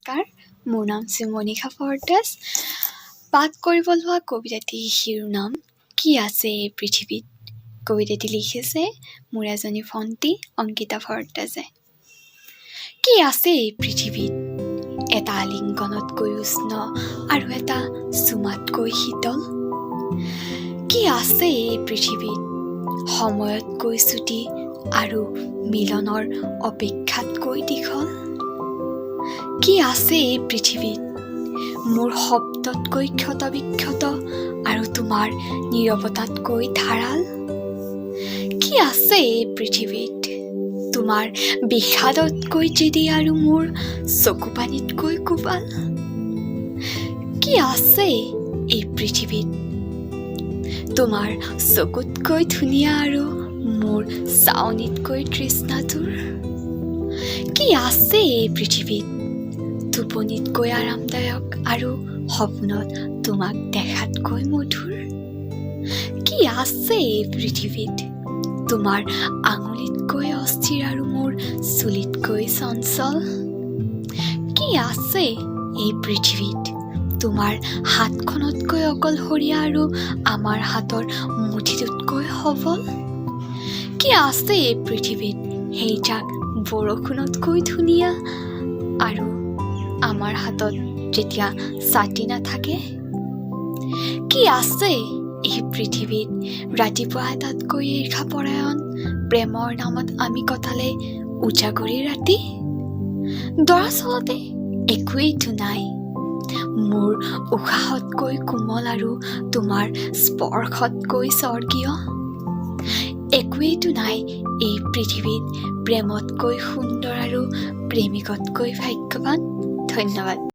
নমস্কাৰ, মোৰ নাম শ্ৰী মনীষা ভৰদ্বাজ। পাঠ কৰিব লোৱা কবিতাটিৰ শিৰোনাম "কি আছে এই পৃথিৱীত"। কবিতাটি লিখিছে মোৰ এজনী ভণ্টি অংকিতা ভৰদ্বাজে। কি আছে এই পৃথিৱীত, এটা আলিংগনতকৈ উষ্ণ আৰু এটা চুমাতকৈ শীতল? কি আছে এই পৃথিৱীত, সময়তকৈ চুটি আৰু মিলনৰ অপেক্ষাতকৈ দীঘল? কি আছে এই পৃথিৱীত, মোৰ শব্দতকৈ ক্ষত বিক্ষত আৰু তোমাৰ নীৰৱতাতকৈ ধাৰাল? কি আছে এই পৃথিৱীত, তোমাৰ বিষাদতকৈ জেদী আৰু মোৰ চকুপানীতকৈ কোবাল? কি আছে এই পৃথিৱীত, তোমাৰ চকুতকৈ ধুনীয়া আৰু মোৰ চাৱনিতকৈ তৃষ্ণাতুৰ? কি আছে এই পৃথিৱীত, টোপনিতকৈ আৰামদায়ক আৰু সপোনত তোমাক দেখাতকৈ মধুৰ? কি আছে এই পৃথিৱীত, তোমাৰ আঙুলিতকৈ অস্থিৰ আৰু মোৰ চুলিতকৈ চঞ্চল? কি আছে এই পৃথিৱীত, তোমাৰ হাতখনতকৈ অকলশৰীয়া আৰু আমাৰ হাতৰ মুঠিটোতকৈ সবল? কি আছে এই পৃথিৱীত, সেইজাক বৰষুণতকৈ ধুনীয়া আৰু আমাৰ হাতত যেতিয়া ছাতি নাথাকে? কি আছে এই পৃথিৱীত, ৰাতিপুৱা এটাতকৈ ঈৰ্ষাপৰায়ণ প্ৰেমৰ নামত আমি কটালে উজাগৰী ৰাতি? দৰাচলতে একোৱেইতো নাই, মোৰ উশাহতকৈ কোমল আৰু তোমাৰ স্পৰ্শতকৈ স্বৰ্গীয়। একোৱেইতো নাই এই পৃথিৱীত, প্ৰেমতকৈ সুন্দৰ আৰু প্ৰেমিকতকৈ ভাগ্যৱান। ধন্যবাদ।